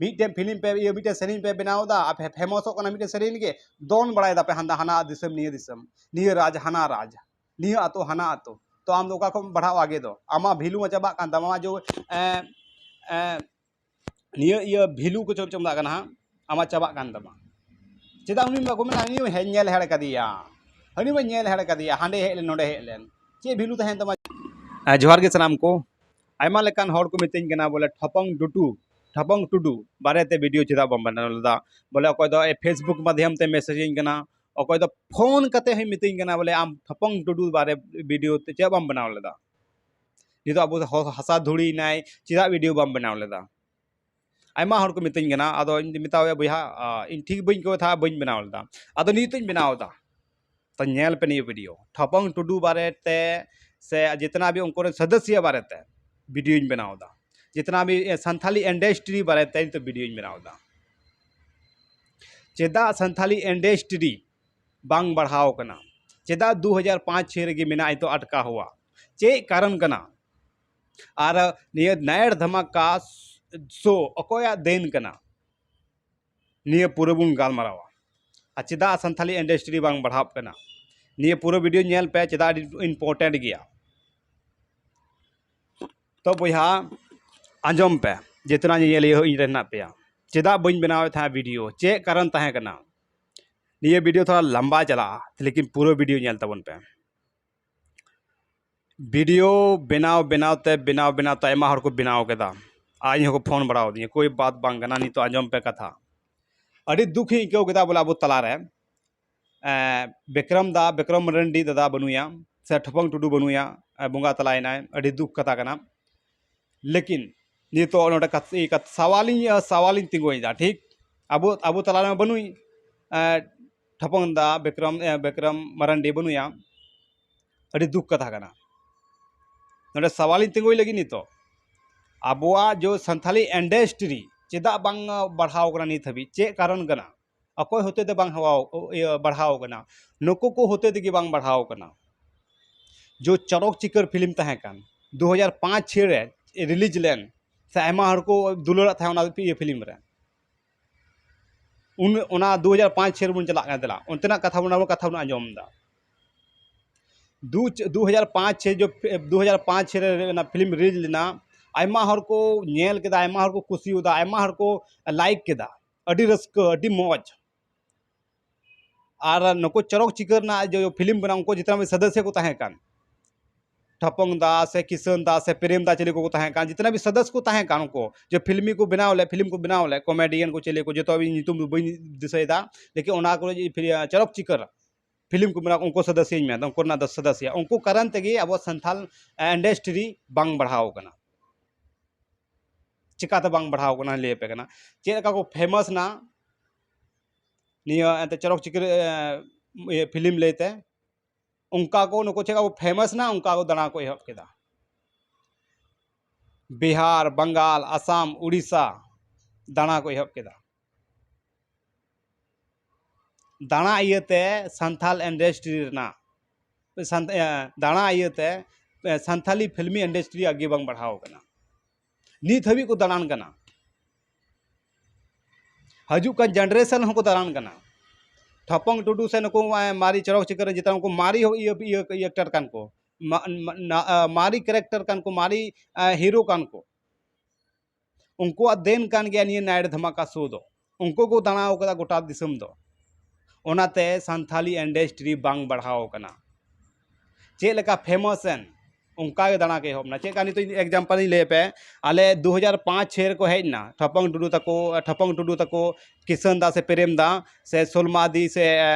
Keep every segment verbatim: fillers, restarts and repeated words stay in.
ᱢᱤᱫᱴᱮᱱ ᱯᱷᱤᱞᱢ ᱯᱮ, ᱤᱭᱟᱹ, ᱢᱤᱫᱴᱮᱱ ᱥᱮᱨᱮᱧ ᱯᱮ ᱵᱮᱱᱟᱣ ᱮᱫᱟ, ᱟᱯᱮ ᱯᱷᱮᱢᱚᱥᱚᱜ ᱠᱟᱱᱟ ᱢᱤᱫᱴᱮᱱ ᱥᱮᱨᱮᱧ ᱨᱮᱜᱮ, ᱫᱚᱱ ᱵᱟᱲᱟᱭ ᱫᱟᱯᱮ ᱦᱟᱱᱟ ᱦᱟᱱᱟ ᱫᱤᱥᱚᱢ ᱱᱤᱭᱟᱹ ᱫᱤᱥᱚᱢ, ᱱᱤᱭᱟᱹ ᱨᱟᱡᱽ ᱦᱟᱱᱟ ᱨᱟᱡᱽ, ᱱᱤᱭᱟᱹ ᱟᱛᱳ ᱦᱟᱱᱟ ᱟᱛᱳ᱾ ᱛᱚ ᱟᱢ ᱫᱚ ᱚᱠᱟ ᱠᱷᱚᱱ ᱵᱟᱲᱦᱟᱣ ᱟᱜᱮ ᱫᱚ? ᱟᱢᱟᱜ ᱵᱷᱮᱞᱩ ᱢᱟ ᱪᱟᱵᱟᱜ ᱠᱟᱱ ᱛᱟᱢᱟ, ᱟᱢᱟᱜ ᱡᱚ, ᱮ, ᱮ, ᱱᱤᱭᱟᱹ ᱤᱭᱟᱹ ᱵᱷᱮᱞᱩ ᱠᱚ ᱪᱚ ᱪᱚ ᱢᱮᱛᱟᱜ ᱠᱟᱱᱟ ᱦᱟᱸᱜ, ᱟᱢᱟᱜ ᱪᱟᱵᱟᱜ ᱠᱟᱱ ᱛᱟᱢᱟ᱾ ᱪᱮᱫᱟᱜ ᱩᱱᱤ ᱵᱟᱠᱚ ᱢᱮᱱᱟ, ᱩᱱᱤ ᱦᱮᱡ ᱧᱮᱞ ᱦᱮᱲ ᱠᱟᱫᱮᱭᱟ, ᱦᱟᱹᱱᱤ ᱢᱟ ᱧᱮᱞ ᱦᱮᱲ ᱠᱟᱫᱮᱭᱟ, ᱦᱟᱸᱰᱮ ᱦᱮᱡ ᱞᱮᱱ, ᱱᱚᱰᱮ ᱦᱮᱡ ᱞᱮᱱ, ᱪᱮᱫ ᱵᱷᱮᱞᱩ ᱛᱟᱦᱮᱱ ᱛᱟᱢᱟ? ᱟᱨ ᱡᱚᱦᱟᱨ ᱜᱮ ᱥᱟᱱᱟᱢ ᱠᱚ᱾ ᱟᱭᱢᱟ ᱞᱮᱠᱟᱱ ᱦᱚᱲ ᱠᱚ ᱢᱤᱛᱟᱹᱧ ᱠᱟᱱᱟ ᱵᱚᱞᱮ, ᱴᱷᱚᱯᱚᱝ ᱴᱩᱰᱩ, ᱴᱷᱚᱯᱚᱝ ᱴᱩᱰᱩ ᱵᱟᱨᱮᱛᱮ ᱵᱷᱤᱰᱤᱭᱳ ᱪᱮᱫᱟᱜ ᱵᱟᱢ ᱵᱮᱱᱟᱣ ᱞᱮᱫᱟ? ᱵᱚᱞᱮ ᱚᱠᱚᱭ ᱫᱚ Facebook ᱢᱟᱫᱷᱭᱚᱢ ᱛᱮ ᱢᱮᱥᱮᱡᱽ ᱤᱧ ᱠᱟᱱᱟ, ᱚᱠᱚᱭ ᱫᱚ ᱯᱷᱳᱱ ᱠᱟᱛᱮ ᱦᱚᱸᱭ ᱢᱤᱛᱟᱹᱧ ᱠᱟᱱᱟ ᱵᱚᱞᱮ, ᱟᱢ ᱴᱷᱚᱯᱚᱝ ᱴᱩᱰᱩ ᱵᱟᱨᱮ ᱵᱷᱤᱰᱤᱭᱳ ᱛᱮ ᱪᱮᱫᱟᱜ ᱵᱟᱢ ᱵᱮᱱᱟᱣ ᱞᱮᱫᱟ? ᱱᱤᱛᱚᱜ ᱟᱵᱚ ᱦᱚ-, ᱦᱟᱥᱟ ᱫᱷᱩᱲᱤᱭᱮᱱᱟᱭ, ᱪᱮᱫᱟᱜ ᱵᱷᱤᱰᱤᱭᱳ ᱵᱟᱢ ᱵᱮᱱᱟᱣ ᱞᱮᱫᱟ? ᱟᱭᱢᱟ ᱦᱚᱲ ᱠᱚ ᱢᱤᱛᱟᱹᱧ ᱠᱟᱱᱟ, ᱟᱫᱚ ᱤᱧ ᱢᱮᱛᱟᱣ ᱭᱟ, ᱵᱚᱭᱦᱟ, ᱟ, ᱤᱧ ᱴᱷᱤᱠ ᱵᱟᱹᱧ ᱟᱹᱭᱠᱟᱹᱣ ᱛᱟᱦᱮᱸᱫ, ᱵᱟᱹᱧ ᱵᱮᱱᱟᱣ ᱞᱮᱫᱟ᱾ ᱟᱫᱚ ᱱᱤᱛᱚᱜ ᱤᱧ ᱵᱮᱱᱟᱣ ᱮᱫᱟ, ᱛᱚ ᱧᱮᱞ ᱯᱮ ᱱᱤᱭᱟᱹ ᱵᱷᱤᱰᱤᱭᱳ, ᱴᱷᱚᱯᱚᱝ ᱴᱩᱰᱩ ᱵᱟᱨᱮᱛᱮ ᱥᱮ ᱡᱤᱛᱱᱟ ᱵᱷᱤ ᱩᱱᱠᱩ ᱨᱮᱱ ᱥᱚᱫᱚᱥᱭᱚ ᱵᱟᱨᱮᱛᱮ ᱵᱷᱤᱰᱤᱭᱳᱧ ᱵᱮᱱᱟᱣ ᱮᱫᱟ, ᱡᱤᱛᱱᱟ ᱵᱷᱤ, ᱮ, ᱥᱟᱱᱛᱷᱟᱞᱤ ᱤᱱᱰᱟᱥᱴᱨᱤ ᱵᱟᱨᱮᱛᱮ ᱱᱤᱛᱚᱜ ᱵᱷᱤᱰᱤᱭᱳᱧ ᱵᱮᱱᱟᱣ ᱮᱫᱟ᱾ ᱪᱮᱫᱟᱜ ᱥᱟᱱᱛᱷᱟᱞᱤ ᱤᱱᱰᱟᱥᱴᱨᱤ ᱵᱟᱝ ᱵᱟᱲᱦᱟᱣ ᱠᱟᱱᱟ? ᱪᱮᱫᱟᱜ ᱫᱩ ᱦᱟᱡᱟᱨ ᱯᱟᱸᱪ ᱪᱷᱚᱭ ᱨᱮᱜᱮ ᱢᱮᱱᱟᱜᱼᱟ ᱱᱤᱛᱚᱜ ᱟᱴᱠᱟ ᱦᱩᱣᱟ? ᱪᱮᱫ ᱠᱟᱨᱚᱱ ᱠᱟᱱᱟ? ᱟᱨ ᱱᱤᱭᱟᱹ ᱱᱟᱭᱟᱨ ᱫᱷᱟᱢᱟᱠᱟ ᱥᱳ ᱚᱠᱚᱭᱟᱜ ᱫᱮᱱ ᱠᱟᱱᱟ? ᱱᱤᱭᱟᱹ ᱯᱩᱨᱟᱹ ᱵᱚᱱ ᱜᱟᱞᱢᱟᱨᱟᱣᱟ᱾ ᱟᱨ ᱪᱮᱫᱟᱜ ᱥᱟᱱᱛᱷᱟᱞᱤ ᱤᱱᱰᱟᱥᱴᱨᱤ ᱵᱟᱝ ᱵᱟᱲᱦᱟᱜ ᱠᱟᱱᱟ? ᱱᱤᱭᱟᱹ ᱯᱩᱨᱟᱹ ᱵᱷᱤᱰᱤᱭᱳ ᱧᱮᱞ ᱯᱮ, ᱪᱮᱫᱟᱜ ᱟᱹᱰᱤ ᱤᱢᱯᱚᱨᱴᱮᱱᱴ ᱜᱮᱭᱟ᱾ ᱛᱚ ᱵᱚᱭᱦᱟ, ᱟᱸᱡᱚᱢ ᱯᱮ, ᱡᱮᱛᱱᱟ ᱧᱮᱧᱮᱞᱤᱭᱟᱹ ᱦᱚᱸ ᱤᱧ ᱨᱮᱱ ᱦᱮᱱᱟᱜ ᱯᱮᱭᱟ, ᱪᱮᱫᱟᱜ ᱵᱟᱹᱧ ᱵᱮᱱᱟᱣᱮᱫ ᱛᱟᱦᱮᱸᱫ ᱵᱷᱤᱰᱤᱭᱳ? ᱪᱮᱫ ᱠᱟᱨᱚᱱ ᱛᱟᱦᱮᱸ ᱠᱟᱱᱟ? ᱱᱤᱭᱟᱹ ᱵᱷᱤᱰᱤᱭᱳ ᱛᱷᱚᱲᱟ ᱞᱟᱢᱵᱟ ᱪᱟᱞᱟᱜᱼᱟ, ᱞᱮᱠᱤᱱ ᱯᱩᱨᱟᱹ ᱵᱷᱤᱰᱤᱭᱳ ᱧᱮᱞ ᱛᱟᱵᱚᱱ ᱯᱮ᱾ ᱵᱷᱤᱰᱤᱭᱳ ᱵᱮᱱᱟᱣ ᱵᱮᱱᱟᱣ ᱛᱮ, ᱵᱮᱱᱟᱣ ᱵᱮᱱᱟᱣ ᱛᱮ ᱟᱭᱢᱟ ᱦᱚᱲ ᱠᱚ ᱵᱮᱱᱟᱣ ᱠᱮᱫᱟ, ᱟᱨ ᱤᱧ ᱦᱚᱸᱠᱚ ᱯᱷᱳᱱ ᱵᱟᱲᱟ ᱟᱹᱫᱤᱧᱟ, ᱠᱳᱭ ᱵᱟᱛ ᱵᱟᱝ ᱠᱟᱱᱟ, ᱱᱤᱛᱚᱜ ᱟᱸᱡᱚᱢ ᱯᱮ ᱠᱟᱛᱷᱟ᱾ ᱟᱹᱰᱤ ᱫᱩᱠ ᱤᱧ ᱟᱹᱭᱠᱟᱹᱣ ᱠᱮᱫᱟ ᱵᱚᱞᱮ ᱟᱵᱚ ᱛᱟᱞᱟᱨᱮ, ᱮᱸ, ᱵᱤᱠᱨᱚᱢ ᱫᱟ, ᱵᱤᱠᱨᱚᱢ ᱢᱟᱨᱟᱱᱰᱤ ᱫᱟᱫᱟ ᱵᱟᱹᱱᱩᱭᱟ, ᱥᱮ ᱴᱷᱚᱯᱚᱝ ᱴᱩᱰᱩ ᱵᱟᱹᱱᱩᱭᱟ, ᱮᱸ, ᱵᱚᱸᱜᱟ ᱛᱟᱞᱟᱭᱮᱱᱟᱭ, ᱟᱹᱰᱤ ᱫᱩᱠ ᱠᱟᱛᱷᱟ ᱠᱟᱱᱟ᱾ ᱞᱮᱠᱤᱱ ᱱᱤᱛᱚᱜ ᱱᱚᱰᱮ ᱠᱟᱛ-, ᱤᱭᱟᱹ ᱠᱟᱛ-, ᱥᱟᱣᱟᱞᱤᱧ, ᱥᱟᱣᱟᱞᱤᱧ ᱛᱤᱸᱜᱩᱭᱮᱫᱟ, ᱴᱷᱤᱠ? ᱟᱵᱚ, ᱟᱵᱚ ᱛᱟᱞᱟᱨᱮ ᱵᱟᱹᱱᱩᱭ, ᱮᱸ, ᱴᱷᱚᱯᱚᱝ ᱫᱟ, ᱵᱤᱠᱨᱚᱢ, ᱮᱸ, ᱵᱤᱠᱨᱚᱢ ᱢᱟᱨᱟᱱᱰᱤ ᱵᱟᱹᱱᱩᱭᱟ᱾ ᱟᱹᱰᱤ ᱫᱩᱠ ᱠᱟᱛᱷᱟ ᱠᱟᱱᱟ᱾ ᱱᱚᱰᱮ ᱥᱟᱣᱟᱞᱤᱧ ᱛᱤᱸᱜᱩᱭ ᱞᱟᱹᱜᱤᱫ, ᱱᱤᱛᱚᱜ ᱟᱵᱚᱣᱟᱜ ᱡᱚ ᱥᱟᱱᱛᱷᱟᱞᱤ ᱤᱱᱰᱟᱥᱴᱨᱤ ᱪᱮᱫᱟᱜ ᱵᱟᱝ ᱵᱟᱲᱦᱟᱣ ᱠᱟᱱᱟ ᱱᱤᱛ ᱦᱟᱹᱵᱤᱡ? ᱪᱮᱫ ᱠᱟᱨᱚᱱ ᱠᱟᱱᱟ? ᱚᱠᱚᱭ ᱦᱚᱛᱮ ᱛᱮ ᱵᱟᱝ ᱦᱟᱣᱟᱣ-, ᱤᱭᱟᱹ, ᱵᱟᱲᱦᱟᱣ ᱠᱟᱱᱟ? ᱱᱩᱠᱩ ᱠᱚ ᱦᱚᱛᱮ ᱛᱮᱜᱮ ᱵᱟᱝ ᱵᱟᱲᱦᱟᱣ ᱠᱟᱱᱟ᱾ ᱡᱚ ᱪᱚᱨᱚᱠ ᱪᱤᱠᱟᱹᱨ ᱯᱷᱤᱞᱢ ᱛᱟᱦᱮᱸ ᱠᱟᱱ, ᱫᱩ ᱦᱟᱡᱟᱨ ᱯᱟᱸᱪ ᱪᱷᱚᱭ ᱨᱮ ᱨᱤᱞᱤᱡᱽ ᱞᱮᱱ, ᱥᱮ ᱟᱭᱢᱟ ᱦᱚᱲ ᱠᱚ ᱫᱩᱞᱟᱹᱲᱟᱜ ᱛᱟᱦᱮᱸᱫ ᱚᱱᱟ ᱤᱭᱟᱹ ᱯᱷᱤᱞᱢ ᱨᱮ᱾ ᱩᱱ ᱚᱱᱟ ᱫᱩ ᱦᱟᱡᱟᱨ ᱯᱟᱸᱪ ᱪᱷᱮ ᱨᱮᱵᱚᱱ ᱪᱟᱞᱟᱜ ᱠᱟᱱᱟ, ᱫᱮᱞᱟ ᱚᱱᱛᱮᱱᱟᱜ ᱠᱟᱛᱷᱟ ᱵᱚᱱ, ᱟᱵᱚ ᱠᱟᱛᱷᱟ ᱵᱚᱱ ᱟᱸᱡᱚᱢ ᱮᱫᱟ᱾ ᱫᱩ ᱫᱩ ᱦᱟᱡᱟᱨ ᱯᱟᱸᱪ ᱪᱷᱮ ᱡᱚᱵ ᱫᱩ ᱦᱟᱡᱟᱨ ᱯᱟᱸᱪ ᱪᱷᱮ ᱨᱮ ᱚᱱᱟ ᱯᱷᱤᱞᱢ ᱨᱤᱞᱤᱡᱽ ᱞᱮᱱᱟ, ᱟᱭᱢᱟ ᱦᱚᱲ ᱠᱚ ᱧᱮᱞ ᱠᱮᱫᱟ, ᱟᱭᱢᱟ ᱦᱚᱲ ᱠᱚ ᱠᱩᱥᱤᱭᱟᱫᱟ, ᱟᱭᱢᱟ ᱦᱚᱲ ᱠᱚ ᱞᱟᱭᱤᱠ ᱠᱮᱫᱟ, ᱟᱹᱰᱤ ᱨᱟᱹᱥᱠᱟᱹ, ᱟᱹᱰᱤ ᱢᱚᱡᱽ᱾ ᱟᱨ ᱱᱩᱠᱩ ᱪᱚᱨᱚᱠ ᱪᱤᱠᱟᱹᱨ ᱨᱮᱱᱟᱜ ᱡᱮ ᱯᱷᱤᱞᱢ ᱠᱟᱱᱟ, ᱩᱱᱠᱩ ᱡᱤᱛᱱᱟ ᱵᱷᱤ ᱥᱚᱫᱚᱥᱭᱚ ᱠᱚ ᱛᱟᱦᱮᱸ ᱠᱟᱱ, ᱴᱷᱟᱯᱚᱝ ᱫᱟ ᱥᱮ ᱠᱤᱥᱟᱹᱱ ᱫᱟ ᱥᱮ ᱯᱨᱮᱢ ᱫᱟ, ᱪᱤᱞᱤ ᱠᱚᱠᱚ ᱛᱟᱦᱮᱸ ᱠᱟᱱ, ᱡᱤᱛᱱᱟ ᱵᱷᱤ ᱥᱚᱫᱚᱥᱭᱚ ᱠᱚ ᱛᱟᱦᱮᱸ ᱠᱟᱱ, ᱩᱱᱠᱩ ᱡᱮ ᱯᱷᱤᱞᱢᱤ ᱠᱚ ᱵᱮᱱᱟᱣ ᱞᱮᱫ, ᱯᱷᱤᱞᱢ ᱠᱚ ᱵᱮᱱᱟᱣ ᱞᱮᱫ, ᱠᱚᱢᱮᱰᱤᱭᱟᱱ ᱠᱚ ᱪᱤᱞᱤ ᱠᱚ, ᱡᱚᱛᱚ ᱤᱧ ᱧᱩᱛᱩᱢ ᱫᱚ ᱵᱟᱹᱧ ᱫᱤᱥᱟᱹᱭᱮᱫᱟ, ᱞᱮᱠᱤᱱ ᱚᱱᱟ ᱠᱚᱨᱮ ᱡᱮ ᱯᱷᱤ-, ᱪᱚᱨᱚᱠ ᱪᱤᱠᱟᱹᱨ ᱯᱷᱤᱞᱢ ᱠᱚ ᱢᱮᱱᱟᱜ, ᱩᱱᱠᱩ ᱥᱚᱫᱚᱥᱭᱚᱧ ᱢᱮᱱᱫᱟ, ᱩᱱᱠᱩ ᱨᱮᱱᱟᱜ ᱫᱚ ᱥᱚᱫᱚᱥᱭᱚ, ᱩᱱᱠᱩ ᱠᱟᱨᱚᱱ ᱛᱮᱜᱮ ᱟᱵᱚ ᱥᱟᱱᱛᱟᱞ ᱤᱱᱰᱟᱥᱴᱨᱤ ᱵᱟᱝ ᱵᱟᱲᱦᱟᱣ ᱠᱟᱱᱟ᱾ ᱪᱤᱠᱟᱛᱮ ᱵᱟᱝ ᱵᱟᱲᱦᱟᱣ ᱠᱟᱱᱟ ᱞᱟᱹᱭ ᱟᱯᱮ ᱠᱟᱱᱟ᱾ ᱪᱮᱫ ᱞᱮᱠᱟ ᱠᱚ ᱯᱷᱮᱢᱟᱥ ᱱᱟ ᱱᱤᱭᱟᱹ ᱮᱱᱛᱮ ᱪᱚᱨᱚᱠ ᱪᱤᱠᱟᱹᱨ, ᱮ, ᱤᱭᱟᱹ ᱯᱷᱤᱞᱢ ᱞᱟᱹᱭᱛᱮ, ᱚᱱᱠᱟ ᱠᱚ ᱱᱩᱠᱩ ᱪᱮᱫ ᱞᱮᱠᱟ ᱠᱚ ᱯᱷᱮᱢᱟᱥ ᱱᱟ, ᱚᱱᱠᱟ ᱠᱚ ᱫᱟᱬᱟ ᱠᱚ ᱮᱦᱚᱵ ᱠᱮᱫᱟ᱾ ᱵᱤᱦᱟᱨ, ᱵᱟᱝᱜᱟᱞ, ᱟᱥᱟᱢ, ᱩᱲᱤᱥᱥᱟ ᱫᱟᱬᱟ ᱠᱚ ᱮᱦᱚᱵ ᱠᱮᱫᱟ᱾ ᱫᱟᱬᱟ ᱤᱭᱟᱹᱛᱮ ᱥᱟᱱᱛᱟᱞ ᱤᱱᱰᱟᱥᱴᱨᱤ ᱨᱮᱱᱟᱜ ᱥᱟᱱ-, ᱮ, ᱫᱟᱬᱟ ᱤᱭᱟᱹᱛᱮ, ᱮ, ᱥᱟᱱᱛᱟᱞᱤ ᱯᱷᱤᱞᱢᱤ ᱤᱱᱰᱟᱥᱴᱨᱤ ᱟᱜᱮ ᱵᱟᱝ ᱵᱟᱲᱦᱟᱣ ᱠᱟᱱᱟ᱾ ᱱᱤᱛ ᱦᱟᱹᱵᱤᱡ ᱠᱚ ᱫᱟᱬᱟᱱ ᱠᱟᱱᱟ᱾ ᱦᱤᱡᱩᱜ ᱠᱟᱱ ᱡᱮᱱᱟᱨᱮᱥᱚᱱ ᱦᱚᱸᱠᱚ ᱫᱟᱬᱟᱱ ᱠᱟᱱᱟ᱾ ᱴᱷᱟᱯᱚᱝ ᱴᱩᱰᱩ ᱥᱮ ᱱᱩᱠᱩ, ᱮ, ᱢᱟᱨᱮ ᱪᱚᱨᱚᱠ ᱪᱤᱠᱟᱹᱨ ᱨᱮ ᱡᱮᱴᱟ ᱩᱱᱠᱩ ᱢᱟᱨᱮ ᱦᱚᱸ ᱤᱭᱟᱹ, ᱤᱭᱟᱹ, ᱤᱭᱟᱹ ᱮᱠᱴᱟᱨ ᱠᱟᱱ ᱠᱚ, ᱢᱟ-, ᱢᱟ-, ᱱᱟ-, ᱮ, ᱢᱟᱨᱮ ᱠᱮᱨᱮᱠᱴᱟᱨ ᱠᱟᱱ ᱠᱚ, ᱢᱟᱨᱮ, ᱮ, ᱦᱤᱨᱳ ᱠᱟᱱ ᱠᱚ᱾ ᱩᱱᱠᱩᱣᱟᱜ ᱫᱮᱱ ᱠᱟᱱ ᱜᱮᱭᱟ ᱱᱤᱭᱟᱹ ᱱᱟᱭᱤᱴ ᱫᱷᱟᱢᱟᱠᱟ ᱥᱳ ᱫᱚ᱾ ᱩᱱᱠᱩ ᱠᱚ ᱫᱟᱬᱟ ᱟᱠᱟᱫᱟ ᱜᱚᱴᱟ ᱫᱤᱥᱚᱢ ᱫᱚ᱾ ᱚᱱᱟᱛᱮ ᱥᱟᱱᱛᱷᱟᱞᱤ ᱤᱱᱰᱟᱥᱴᱨᱤ ᱵᱟᱝ ᱵᱟᱲᱦᱟᱣ ᱠᱟᱱᱟ᱾ ᱪᱮᱫ ᱞᱮᱠᱟ ᱯᱷᱮᱢᱟᱥ ᱮᱱ, ᱚᱱᱠᱟ ᱜᱮ ᱫᱟᱬᱟ ᱠᱚ ᱮᱦᱚᱵ ᱮᱱᱟ᱾ ᱪᱮᱫ ᱞᱮᱠᱟ ᱱᱤᱛᱚᱜ ᱤᱧ ᱮᱠᱡᱟᱢᱯᱚᱞ ᱤᱧ ᱞᱟᱹᱭ ᱟᱯᱮ, ᱟᱞᱮ ᱫᱩ ᱦᱟᱡᱟᱨ ᱯᱟᱸᱪ ᱪᱷᱚᱭ ᱨᱮᱠᱚ ᱦᱮᱡ ᱮᱱᱟ, ᱴᱷᱟᱯᱚᱝ ᱴᱩᱰᱩ ᱛᱟᱠᱚ, ᱴᱷᱟᱯᱚᱝ ᱴᱩᱰᱩ ᱛᱟᱠᱚ, ᱠᱤᱥᱟᱹᱱ ᱫᱟ ᱥᱮ ᱯᱨᱮᱢ ᱫᱟ ᱥᱮ ᱥᱚᱞᱢᱟ ᱫᱤ ᱥᱮ, ᱮ,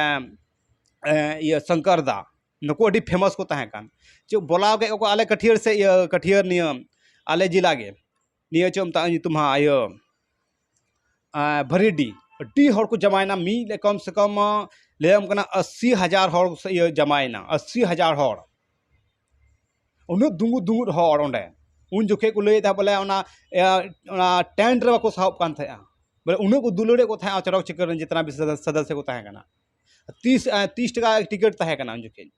ᱮ, ᱤᱭᱟᱹ, ᱥᱚᱝᱠᱚᱨ ᱫᱟ, ᱱᱩᱠᱩ ᱟᱹᱰᱤ ᱯᱷᱮᱢᱟᱥ ᱠᱚ ᱛᱟᱦᱮᱸ ᱠᱟᱱ᱾ ᱪᱮᱫ ᱵᱚᱞᱟᱣ ᱠᱮᱫ ᱠᱚᱣᱟ ᱟᱞᱮ ᱠᱟᱹᱴᱷᱤᱭᱟᱹᱲ ᱥᱮ, ᱤᱭᱟᱹ, ᱠᱟᱹᱴᱷᱤᱭᱟᱹᱲ ᱱᱤᱭᱟᱹ ᱟᱞᱮ ᱡᱮᱞᱟ ᱜᱮ, ᱱᱤᱭᱟᱹ ᱪᱮᱫ ᱢᱮᱛᱟᱜᱼᱟ ᱧᱩᱛᱩᱢ ᱦᱟᱸᱜ, ᱤᱭᱟᱹ, ᱮ, ᱵᱷᱟᱹᱨᱤᱰᱤ, ᱟᱹᱰᱤ ᱦᱚᱲ ᱠᱚ ᱡᱟᱢᱟᱭᱮᱱᱟ᱾ ᱢᱤᱫ ᱠᱚᱢ ᱥᱮ ᱠᱚᱢ, ᱞᱟᱹᱭᱟᱢ ᱠᱟᱱᱟ, ᱟᱥᱤ ᱦᱟᱡᱟᱨ ᱦᱚᱲ ᱥᱮ ᱤᱭᱟᱹ ᱡᱟᱢᱟᱭᱮᱱᱟ, ᱟᱥᱤ ᱦᱟᱡᱟᱨ ᱦᱚᱲ᱾ ᱩᱱᱟᱹᱜ ᱫᱩᱸᱜᱩᱫ ᱫᱩᱸᱜᱩᱫ ᱦᱚᱲ ᱚᱸᱰᱮ᱾ ᱩᱱ ᱡᱚᱠᱷᱮᱡ ᱠᱚ ᱞᱟᱹᱭᱮᱫ ᱛᱟᱦᱮᱸᱫ ᱵᱚᱞᱮ ᱚᱱᱟ, ᱮ, ᱚᱱᱟ ᱴᱮᱱᱴ ᱨᱮ ᱵᱟᱠᱚ ᱥᱟᱦᱚᱵ ᱠᱟᱱ ᱛᱟᱦᱮᱸᱜᱼᱟ᱾ ᱵᱚᱞᱮ ᱩᱱᱟᱹᱜ ᱠᱚ ᱫᱩᱞᱟᱹᱲᱮᱫ ᱠᱚ ᱛᱟᱦᱮᱸᱜᱼᱟ ᱪᱚᱨᱚᱠ ᱪᱤᱠᱟᱹᱨ ᱨᱮᱱ ᱡᱮᱛᱱᱟ ᱵᱤ ᱥᱚᱫᱚ-, ᱥᱚᱫᱚᱥᱭᱚ ᱠᱚ ᱛᱟᱦᱮᱸ ᱠᱟᱱᱟ᱾ ᱛᱤᱥ, ᱮ, ᱛᱤᱥ ᱴᱟᱠᱟ ᱴᱤᱠᱤᱴ ᱛᱟᱦᱮᱸ ᱠᱟᱱᱟ ᱩᱱ ᱡᱚᱠᱷᱮᱡ᱾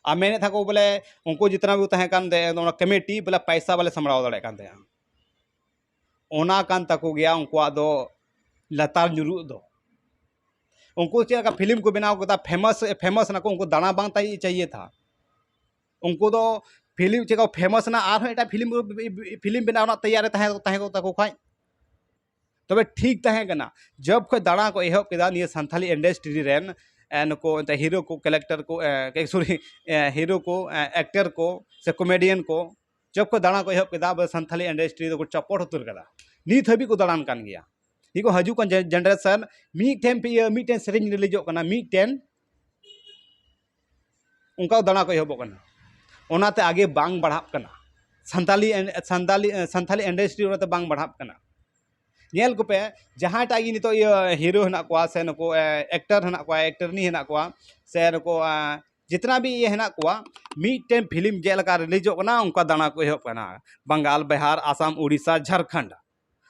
ᱟᱨ ᱢᱮᱱᱮᱫ ᱛᱟᱦᱮᱸ ᱠᱚ ᱵᱚᱞᱮ ᱩᱱᱠᱩ ᱡᱤᱛᱱᱟ ᱵᱷᱤ ᱛᱟᱦᱮᱸ ᱠᱟᱱ ᱛᱮ ᱚᱱᱟ ᱠᱚᱢᱤᱴᱤ ᱵᱚᱞᱮ ᱯᱟᱭᱥᱟ ᱵᱟᱞᱮ ᱥᱟᱢᱵᱲᱟᱣ ᱫᱟᱲᱮᱭᱟᱜ ᱠᱟᱱ ᱛᱟᱦᱮᱸᱜᱼᱟ᱾ ᱚᱱᱟ ᱠᱟᱱ ᱛᱟᱠᱚ ᱜᱮᱭᱟ ᱩᱱᱠᱩᱣᱟᱜ ᱫᱚ ᱞᱟᱛᱟᱨ ᱧᱩᱨᱩᱜ ᱫᱚ᱾ ᱩᱱᱠᱩ ᱪᱮᱫ ᱞᱮᱠᱟ ᱯᱷᱤᱞᱢ ᱠᱚ ᱵᱮᱱᱟᱣ ᱠᱮᱫᱟ, ᱯᱷᱮᱢᱟᱥ ᱯᱷᱮᱢᱟᱥ ᱱᱟᱠᱚ, ᱩᱱᱠᱩ ᱫᱟᱬᱟ ᱵᱟᱝ ᱛᱟᱭ ᱪᱟᱭᱭᱮ ᱛᱷᱟ᱾ ᱩᱱᱠᱩ ᱫᱚ ᱯᱷᱤᱞᱢ ᱪᱮᱫ ᱞᱮᱠᱟ ᱯᱷᱮᱢᱟᱥ ᱮᱱᱟ, ᱟᱨᱦᱚᱸ ᱮᱴᱟᱜ ᱯᱷᱤᱞᱢ ᱯᱷᱤᱞᱢ ᱵᱮᱱᱟᱣ ᱨᱮᱱᱟᱜ ᱛᱮᱭᱟᱨ ᱨᱮ ᱛᱟᱦᱮᱸ ᱛᱟᱦᱮᱸ ᱠᱚᱜ ᱛᱟᱠᱚ ᱠᱷᱟᱡ ᱛᱚᱵᱮ ᱴᱷᱤᱠ ᱛᱟᱦᱮᱸ ᱠᱟᱱᱟ᱾ ᱡᱚᱵ ᱠᱷᱚᱡ ᱫᱟᱬᱟ ᱠᱚ ᱮᱦᱚᱵ ᱠᱮᱫᱟ ᱱᱤᱭᱟᱹ ᱥᱟᱱᱛᱷᱟᱞᱤ ᱤᱱᱰᱟᱥᱴᱨᱤ ᱨᱮᱱ, ᱮ, ᱱᱩᱠᱩ ᱮᱱᱛᱮ ᱦᱤᱨᱳ ᱠᱚ, ᱠᱮᱨᱮᱠᱴᱟᱨ ᱠᱚ, ᱮ, ᱥᱚᱨᱤ, ᱮ, ᱦᱤᱨᱳ ᱠᱚ, ᱮ, ᱮᱠᱴᱟᱨ ᱠᱚ ᱥᱮ ᱠᱚᱢᱮᱰᱤᱭᱟᱱ ᱠᱚ ᱡᱚᱵ ᱠᱷᱚᱡ ᱫᱟᱬᱟ ᱠᱚ ᱮᱦᱚᱵ ᱠᱮᱫᱟ, ᱟᱵᱚ ᱥᱟᱱᱛᱷᱟᱞᱤ ᱤᱱᱰᱟᱥᱴᱨᱤ ᱫᱚᱠᱚ ᱪᱚᱯᱚᱴ ᱩᱛᱟᱹᱨ ᱠᱟᱫᱟ᱾ ᱱᱤᱛ ᱦᱟᱹᱵᱤᱡ ᱠᱚ ᱫᱟᱬᱟᱱ ᱠᱟᱱ ᱜᱮᱭᱟ᱾ ᱱᱤᱭᱟᱹ ᱠᱚ ᱦᱤᱡᱩᱜ ᱠᱟᱱ ᱡᱮ-, ᱡᱮᱱᱟᱨᱮᱥᱚᱱ ᱢᱤᱫᱴᱮᱱ ᱯᱤ-, ᱤᱭᱟᱹ, ᱢᱤᱫᱴᱮᱱ ᱥᱮᱨᱮᱧ ᱨᱤᱞᱤᱡᱚᱜ ᱠᱟᱱᱟ, ᱢᱤᱫᱴᱮᱱ ᱚᱱᱠᱟ ᱫᱟᱬᱟ ᱠᱚ ᱮᱦᱚᱵᱚᱜ ᱠᱟᱱᱟ᱾ ᱚᱱᱟᱛᱮ ᱟᱜᱮ ᱵᱟᱝ ᱵᱟᱲᱦᱟᱜ ᱠᱟᱱᱟ ᱥᱟᱱᱛᱟᱞᱤ ᱮᱱ-, ᱥᱟᱱᱛᱟᱞᱤ, ᱥᱟᱱᱛᱟᱞᱤ ᱤᱱᱰᱟᱥᱴᱨᱤ ᱚᱱᱟᱛᱮ ᱵᱟᱝ ᱵᱟᱲᱦᱟᱜ ᱠᱟᱱᱟ᱾ ᱧᱮᱞ ᱠᱚᱯᱮ, ᱡᱟᱦᱟᱸᱭᱴᱟᱜ ᱜᱮ ᱱᱤᱛᱚᱜ ᱤᱭᱟᱹ ᱦᱤᱨᱳ ᱦᱮᱱᱟᱜ ᱠᱚᱣᱟ ᱥᱮ ᱱᱩᱠᱩ, ᱮ, ᱮᱠᱴᱟᱨ ᱦᱮᱱᱟᱜ ᱠᱚᱣᱟ, ᱮᱠᱴᱟᱨᱱᱤ ᱦᱮᱱᱟᱜ ᱠᱚᱣᱟ ᱥᱮ ᱱᱩᱠᱩ, ᱮ, ᱡᱤᱛᱱᱟ ᱵᱷᱤ ᱤᱭᱟᱹ ᱦᱮᱱᱟᱜ ᱠᱚᱣᱟ, ᱢᱤᱫᱴᱮᱱ ᱯᱷᱤᱞᱢ ᱪᱮᱫ ᱞᱮᱠᱟ ᱨᱤᱞᱤᱡᱚᱜ ᱠᱟᱱᱟ ᱚᱱᱠᱟ ᱫᱟᱬᱟ ᱠᱚ ᱮᱦᱚᱵ ᱠᱟᱱᱟ᱾ ᱵᱟᱝᱜᱟᱞ, ᱵᱤᱦᱟᱨ, ᱟᱥᱟᱢ, ᱩᱲᱤᱥᱥᱟ, ᱡᱷᱟᱲᱠᱷᱚᱸᱰ,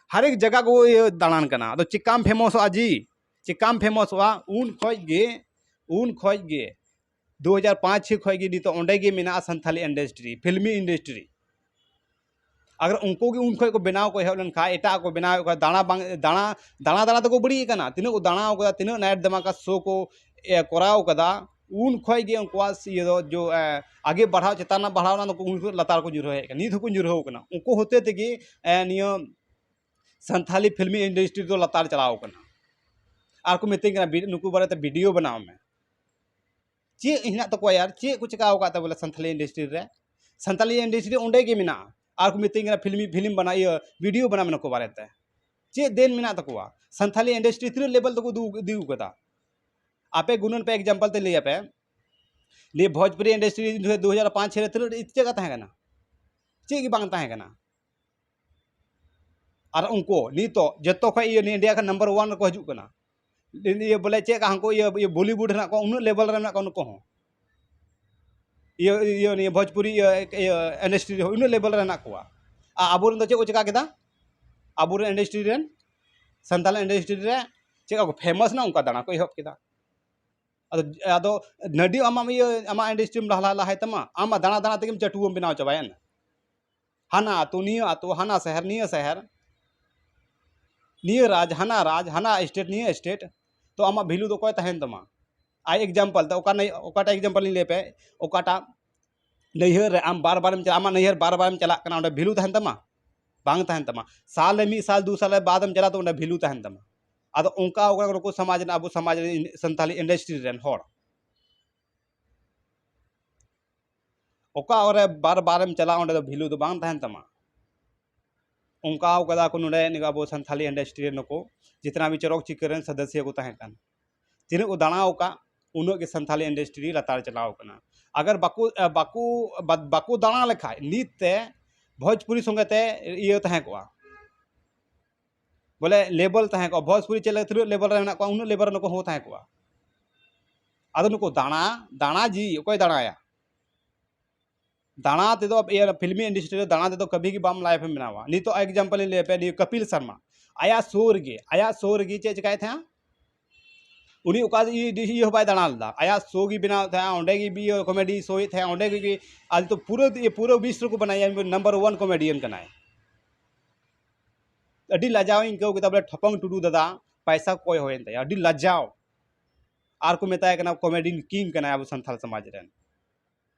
ᱦᱟᱨᱮᱠ ᱡᱟᱭᱜᱟ ᱠᱚ ᱤᱭᱟᱹ ᱫᱟᱬᱟᱱ ᱠᱟᱱᱟ᱾ ᱟᱫᱚ ᱪᱮᱠᱟᱢ ᱯᱷᱮᱢᱚᱥᱚᱜᱼᱟ ᱡᱤ? ᱪᱮᱠᱟᱢ ᱯᱷᱮᱢᱚᱥᱚᱜᱼᱟ? ᱩᱱ ᱠᱷᱚᱡ ᱜᱮ, ᱩᱱ ᱠᱷᱚᱡ ᱜᱮ ᱫᱩ ᱦᱟᱡᱟᱨ ᱯᱟᱸᱪ ᱪᱷᱚᱭ ᱠᱷᱚᱡ ᱜᱮ ᱱᱤᱛᱚᱜ ᱚᱸᱰᱮ ᱜᱮ ᱢᱮᱱᱟᱜᱼᱟ ᱥᱟᱱᱛᱷᱟᱞᱤ ᱤᱱᱰᱟᱥᱴᱨᱤ, ᱯᱷᱤᱞᱢᱤ ᱤᱱᱰᱟᱥᱴᱨᱤ᱾ ᱟᱜᱟᱨ ᱩᱱᱠᱩ ᱜᱮ ᱩᱱ ᱠᱷᱚᱡ ᱠᱚ ᱵᱮᱱᱟᱣ ᱠᱚ ᱮᱦᱚᱵ ᱞᱮᱱᱠᱷᱟᱡ, ᱮᱴᱟᱜ ᱠᱚ ᱵᱮᱱᱟᱣᱮᱫ ᱠᱚᱣᱟ, ᱫᱟᱬᱟ ᱵᱟᱝ, ᱫᱟᱬᱟ, ᱫᱟᱬᱟ ᱫᱟᱬᱟ ᱛᱮᱠᱚ ᱵᱟᱹᱲᱤᱡ ᱟᱠᱟᱱᱟ᱾ ᱛᱤᱱᱟᱹᱜ ᱠᱚ ᱫᱟᱬᱟ ᱟᱠᱟᱫᱟ, ᱛᱤᱱᱟᱹᱜ ᱱᱟᱭᱤᱴ ᱫᱷᱟᱢᱟᱠᱟ ᱥᱳ ᱠᱚ, ᱮ, ᱠᱚᱨᱟᱣ ᱟᱠᱟᱫᱟ, ᱩᱱ ᱠᱷᱚᱡ ᱜᱮ ᱩᱱᱠᱩᱣᱟᱜ ᱤᱭᱟᱹ ᱫᱚ ᱡᱚ, ᱮ, ᱟᱜᱮ ᱵᱟᱲᱦᱟᱣ, ᱪᱮᱛᱟᱱ ᱨᱮᱱᱟᱜ ᱵᱟᱲᱦᱟᱣ ᱚᱱᱟ ᱫᱚ ᱩᱱ ᱠᱷᱚᱡ ᱞᱟᱛᱟᱨ ᱠᱚ ᱧᱩᱨᱦᱟᱹ ᱦᱮᱡ ᱠᱟᱱᱟ, ᱱᱤᱛ ᱦᱚᱸᱠᱚ ᱧᱩᱨᱦᱟᱹᱣ ᱠᱟᱱᱟ᱾ ᱩᱱᱠᱩ ᱦᱚᱛᱮ ᱛᱮᱜᱮ, ᱮ, ᱱᱤᱭᱟᱹ ᱥᱟᱱᱛᱷᱟᱞᱤ ᱯᱷᱤᱞᱢᱤ ᱤᱱᱰᱟᱥᱴᱨᱤ ᱫᱚ ᱞᱟᱛᱟᱨ ᱪᱟᱞᱟᱣ ᱠᱟᱱᱟ᱾ ᱟᱨ ᱠᱚ ᱢᱤᱛᱟᱹᱧ ᱠᱟᱱᱟ, "ᱵᱤ-, ᱱᱩᱠᱩ ᱵᱟᱨᱮᱛᱮ ᱵᱷᱤᱰᱤᱭᱳ ᱵᱮᱱᱟᱣ ᱢᱮ᱾" ᱪᱮᱫ ᱦᱮᱱᱟᱜ ᱛᱟᱠᱚᱣᱟ ᱭᱟᱨ? ᱪᱮᱫ ᱠᱚ ᱪᱮᱠᱟ ᱟᱠᱟᱫ ᱛᱟᱵᱚᱱᱟ ᱥᱟᱱᱛᱷᱟᱞᱤ ᱤᱱᱰᱟᱥᱴᱨᱤ ᱨᱮ? ᱥᱟᱱᱛᱷᱟᱞᱤ ᱤᱱᱰᱟᱥᱴᱨᱤ ᱚᱸᱰᱮ ᱜᱮ ᱢᱮᱱᱟᱜᱼᱟ᱾ ᱟᱨ ᱠᱚ ᱢᱤᱛᱟᱹᱧ ᱠᱟᱱᱟ, "ᱯᱷᱤᱞᱢᱤ, ᱯᱷᱤᱞᱢ ᱵᱮᱱᱟᱣ, ᱤᱭᱟᱹ, ᱵᱷᱤᱰᱤᱭᱳ ᱵᱮᱱᱟᱣ ᱢᱮ ᱱᱩᱠᱩ ᱵᱟᱨᱮᱛᱮ᱾" ᱪᱮᱫ ᱫᱮᱱ ᱢᱮᱱᱟᱜ ᱛᱟᱠᱚᱣᱟ? ᱥᱟᱱᱛᱷᱟᱞᱤ ᱤᱱᱰᱟᱥᱴᱨᱤ ᱛᱤᱱᱟᱹᱜ ᱞᱮᱵᱮᱞ ᱛᱮᱠᱚ ᱤᱫᱤ, ᱤᱫᱤ ᱟᱠᱟᱫᱟ? ᱟᱯᱮ ᱜᱩᱱᱟᱹᱱ ᱯᱮ, ᱮᱠᱡᱟᱢᱯᱚᱞ ᱛᱮ ᱞᱟᱹᱭ ᱟᱯᱮ, ᱱᱤᱭᱟᱹ ᱵᱷᱳᱡᱽᱯᱩᱨᱤ ᱤᱱᱰᱟᱥᱴᱨᱤ ᱫᱩ ᱦᱟᱡᱟᱨ ᱯᱟᱸᱪ ᱪᱷᱮ ᱨᱮ ᱛᱤᱱᱟᱹᱜ ᱪᱮᱫ ᱞᱮᱠᱟ ᱛᱟᱦᱮᱸ ᱠᱟᱱᱟ? ᱪᱮᱫ ᱜᱮ ᱵᱟᱝ ᱛᱟᱦᱮᱸ ᱠᱟᱱᱟ᱾ ᱟᱨ ᱩᱱᱠᱩ ᱱᱤᱛᱚᱜ ᱡᱚᱛᱚ ᱠᱷᱚᱡ ᱤᱭᱟᱹ ᱱᱤᱭᱟᱹ ᱤᱱᱰᱤᱭᱟ ᱠᱷᱚᱱ ᱱᱟᱢᱵᱟᱨ ᱚᱣᱟᱱ ᱨᱮᱠᱚ ᱦᱤᱡᱩᱜ ᱠᱟᱱᱟ᱾ ᱤᱭᱟᱹ ᱵᱚᱞᱮ ᱪᱮᱫ ᱞᱮᱠᱟ ᱦᱟᱱᱠᱩ ᱤᱭᱟᱹ, ᱤᱭᱟᱹ ᱵᱚᱞᱤᱣᱩᱰ ᱦᱮᱱᱟᱜ ᱠᱚᱣᱟ, ᱩᱱᱟᱹᱜ ᱞᱮᱵᱮᱞ ᱨᱮ ᱢᱮᱱᱟᱜ ᱠᱚᱣᱟ ᱱᱩᱠᱩ ᱦᱚᱸ᱾ ᱤᱭᱟᱹ, ᱤᱭᱟᱹ ᱱᱤᱭᱟᱹ ᱵᱷᱳᱡᱽᱯᱩᱨᱤ ᱤᱭᱟᱹ, ᱤᱭᱟᱹ ᱤᱱᱰᱟᱥᱴᱨᱤ ᱨᱮᱦᱚᱸ ᱩᱱᱟᱹᱜ ᱞᱮᱵᱮᱞ ᱨᱮ ᱦᱮᱱᱟᱜ ᱠᱚᱣᱟ᱾ ᱟᱨ ᱟᱵᱚᱨᱮᱱ ᱫᱚ ᱪᱮᱫ ᱠᱚ ᱪᱮᱠᱟ ᱠᱮᱫᱟ? ᱟᱵᱚᱨᱮᱱ ᱤᱱᱰᱟᱥᱴᱨᱤ ᱨᱮᱱ, ᱥᱟᱱᱛᱟᱲ ᱤᱱᱰᱟᱥᱴᱨᱤ ᱨᱮ ᱪᱮᱫ ᱞᱮᱠᱟ ᱠᱚ ᱯᱷᱮᱢᱟᱥ ᱮᱱᱟ, ᱚᱱᱠᱟ ᱫᱟᱬᱟ ᱠᱚ ᱮᱦᱚᱵ ᱠᱮᱫᱟ᱾ ᱟᱫᱚ ᱟᱫᱚ ᱱᱟᱹᱰᱤ ᱟᱢᱟᱜ ᱤᱭᱟᱹ ᱟᱢᱟᱜ ᱤᱱᱰᱟᱥᱴᱨᱤᱢ ᱞᱟᱦᱟ ᱞᱟᱦᱟᱭ ᱛᱟᱢᱟ, ᱟᱢ ᱢᱟ ᱫᱟᱬᱟ ᱫᱟᱬᱟ ᱛᱮᱜᱮᱢ ᱪᱟᱹᱴᱩᱣᱟᱹᱢ ᱵᱮᱱᱟᱣ ᱪᱟᱵᱟᱭᱮᱱ᱾ ᱦᱟᱱᱟ ᱟᱹᱛᱩ ᱱᱤᱭᱟᱹ ᱟᱹᱛᱩ, ᱦᱟᱱᱟ ᱥᱟᱦᱟᱨ ᱱᱤᱭᱟᱹ ᱥᱟᱦᱟᱨ, ᱱᱤᱭᱟᱹ ᱨᱟᱡᱽ ᱦᱟᱱᱟ ᱨᱟᱡᱽ, ᱦᱟᱱᱟ ᱥᱴᱮᱴ ᱱᱤᱭᱟᱹ ᱥᱴᱮᱴ, ᱛᱚ ᱟᱢᱟᱜ ᱵᱷᱮᱞᱩ ᱫᱚ ᱚᱠᱚᱭ ᱛᱟᱦᱮᱱ ᱛᱟᱢᱟ? ᱟᱭ ᱮᱠᱡᱟᱢᱯᱚᱞ ᱛᱮ ᱚᱠᱟ ᱱᱟᱹᱭ ᱚᱠᱟᱴᱟᱜ ᱮᱠᱡᱟᱢᱯᱚᱞ ᱤᱧ ᱞᱟᱹᱭ ᱯᱮ, ᱚᱠᱟᱴᱟᱜ ᱱᱟᱹᱭᱦᱟᱹᱨ ᱨᱮ ᱟᱢ ᱵᱟᱨ ᱵᱟᱨᱮᱢ ᱪᱟᱞᱟᱜ, ᱟᱢᱟᱜ ᱱᱟᱹᱭᱦᱟᱹᱨ ᱵᱟᱨ ᱵᱟᱨᱮᱢ ᱪᱟᱞᱟᱜ ᱠᱟᱱᱟ, ᱚᱸᱰᱮ ᱵᱷᱮᱞᱩ ᱛᱟᱦᱮᱱ ᱛᱟᱢᱟ? ᱵᱟᱝ ᱛᱟᱦᱮᱱ ᱛᱟᱢᱟ᱾ ᱥᱟᱞ ᱨᱮ ᱢᱤᱫ ᱥᱟᱞ ᱫᱩ ᱥᱟᱞ ᱨᱮ ᱵᱟᱫ ᱮᱢ ᱪᱟᱞᱟᱜ ᱛᱚ ᱚᱸᱰᱮ ᱵᱷᱮᱞᱩ ᱛᱟᱦᱮᱱ ᱛᱟᱢᱟ᱾ ᱟᱫᱚ ᱚᱱᱠᱟ ᱚᱠᱟ ᱱᱩᱠᱩ ᱥᱚᱢᱟᱡᱽ ᱨᱮᱱ, ᱟᱵᱚ ᱥᱚᱢᱟᱡᱽ ᱨᱮᱱ ᱥᱟᱱᱛᱟᱞᱤ ᱤᱱᱰᱟᱥᱴᱨᱤ ᱨᱮᱱ ᱦᱚᱲ, ᱚᱠᱟ ᱨᱮ ᱵᱟᱨ ᱵᱟᱨᱮᱢ ᱪᱟᱞᱟᱜ, ᱚᱸᱰᱮ ᱫᱚ ᱵᱷᱮᱞᱩ ᱫᱚ ᱵᱟᱝ ᱛᱟᱦᱮᱱ ᱛᱟᱢᱟ᱾ ᱚᱱᱠᱟ ᱠᱟᱫᱟ ᱠᱚ ᱱᱚᱰᱮ ᱱᱤᱭᱟᱹ ᱟᱵᱚ ᱥᱟᱱᱛᱟᱞᱤ ᱤᱱᱰᱟᱥᱴᱨᱤ ᱨᱮ ᱱᱩᱠᱩ ᱡᱤᱛᱱᱟ ᱵᱤ ᱪᱚᱨᱚᱠ ᱪᱤᱠᱟᱹᱨ ᱨᱮᱱ ᱥᱚᱫᱚᱥᱭᱚ ᱠᱚ ᱛᱟᱦᱮᱸ ᱠᱟᱱ, ᱛᱤᱱᱟᱹᱜ ᱠᱚ ᱫᱟᱬᱟ ᱟᱠᱟᱫ, ᱩᱱᱟᱹᱜ ᱜᱮ ᱥᱟᱱᱛᱟᱞᱤ ᱤᱱᱰᱟᱥᱴᱨᱤ ᱞᱟᱛᱟᱨ ᱪᱟᱞᱟᱣ ᱠᱟᱱᱟ᱾ ᱟᱜᱟᱨ ᱵᱟᱠᱚ, ᱵᱟᱠᱚ, ᱵᱟ-, ᱵᱟᱠᱚ ᱫᱟᱬᱟ ᱞᱮᱠᱷᱟᱡ ᱱᱤᱛ ᱛᱮ ᱵᱷᱳᱡᱽᱯᱩᱨᱤ ᱥᱚᱸᱜᱮ ᱛᱮ ᱤᱭᱟᱹ ᱛᱟᱦᱮᱸ ᱠᱚᱜᱼᱟ, ᱵᱚᱞᱮ ᱞᱮᱵᱮᱞ ᱛᱟᱦᱮᱸ ᱠᱚᱜᱼᱟ᱾ ᱵᱷᱳᱡᱽᱯᱩᱨᱤ ᱪᱮᱫ ᱞᱮᱠᱟ ᱛᱤᱱᱟᱹᱜ ᱞᱮᱵᱮᱞ ᱨᱮ ᱢᱮᱱᱟᱜ ᱠᱚᱣᱟ, ᱩᱱᱟᱹᱜ ᱞᱮᱵᱮᱞ ᱨᱮ ᱱᱩᱠᱩ ᱦᱚᱸ ᱛᱟᱦᱮᱸ ᱠᱚᱜᱼᱟ᱾ ᱟᱫᱚ ᱱᱩᱠᱩ ᱫᱟᱬᱟ, ᱫᱟᱬᱟ ᱡᱤ ᱚᱠᱚᱭ ᱫᱟᱬᱟᱭᱟ? ᱫᱟᱬᱟ ᱛᱮᱫᱚ, ᱤᱭᱟᱹ, ᱯᱷᱤᱞᱢᱤ ᱤᱱᱰᱟᱥᱴᱨᱤ ᱨᱮ ᱫᱟᱬᱟ ᱛᱮᱫᱚ ᱠᱟᱹᱵᱷᱤ ᱜᱮ ᱵᱟᱢ ᱞᱟᱭᱤᱯᱷ ᱮᱢ ᱵᱮᱱᱟᱣᱟ᱾ ᱱᱤᱛᱚᱜ ᱮᱠᱡᱟᱢᱯᱚᱞ ᱤᱧ ᱞᱟᱹᱭ ᱟᱯᱮᱭᱟ, ᱱᱤᱭᱟᱹ ᱠᱟᱯᱤᱞ ᱥᱟᱨᱢᱟ, ᱟᱭᱟᱜ ᱥᱳ ᱨᱮᱜᱮ, ᱟᱭᱟᱜ ᱥᱳ ᱨᱮᱜᱮ ᱪᱮᱫ ᱪᱮᱠᱟᱭᱮᱫ ᱛᱟᱦᱮᱸᱜᱼᱟ? ᱩᱱᱤ ᱚᱠᱟ ᱤᱭᱟᱹ, ᱤᱭᱟᱹ ᱦᱚᱸ ᱵᱟᱭ ᱫᱟᱬᱟ ᱞᱮᱫᱟ, ᱟᱭᱟᱜ ᱥᱳ ᱜᱮ ᱵᱮᱱᱟᱣᱮᱫ ᱛᱟᱦᱮᱸᱜᱼᱟ, ᱚᱸᱰᱮ ᱜᱮ ᱤᱭᱟᱹ ᱠᱚᱢᱮᱰᱤ ᱥᱳᱭᱮᱫ ᱛᱟᱦᱮᱸᱜᱼᱟ, ᱚᱸᱰᱮ ᱜᱮ ᱟᱫᱚ ᱯᱩᱨᱟᱹ, ᱯᱩᱨᱟᱹ ᱵᱤᱥ ᱨᱮᱠᱚ ᱵᱟᱱᱟᱭᱟ ᱱᱟᱢᱵᱟᱨ ᱳᱣᱟᱱ ᱠᱚᱢᱮᱰᱤᱭᱟᱱ ᱠᱟᱱᱟᱭ᱾ ᱟᱹᱰᱤ ᱞᱟᱡᱟᱣ ᱤᱧ ᱟᱹᱭᱠᱟᱹᱣ ᱠᱮᱫᱟ, ᱵᱚᱞᱮ ᱴᱷᱚᱯᱚᱝ ᱴᱩᱰᱩ ᱫᱟᱫᱟ ᱯᱟᱭᱥᱟ ᱠᱚᱭ ᱦᱩᱭᱮᱱ ᱛᱟᱭᱟ, ᱟᱹᱰᱤ ᱞᱟᱡᱟᱣ᱾ ᱟᱨ ᱠᱚ ᱢᱮᱛᱟᱭ ᱠᱟᱱᱟ ᱠᱚᱢᱮᱰᱤᱭᱟᱱ ᱠᱤᱝ ᱠᱟᱱᱟᱭ ᱟᱵᱚ ᱥᱟᱱᱛᱟᱲ ᱥᱚᱢᱟᱡᱽ ᱨᱮᱱ᱾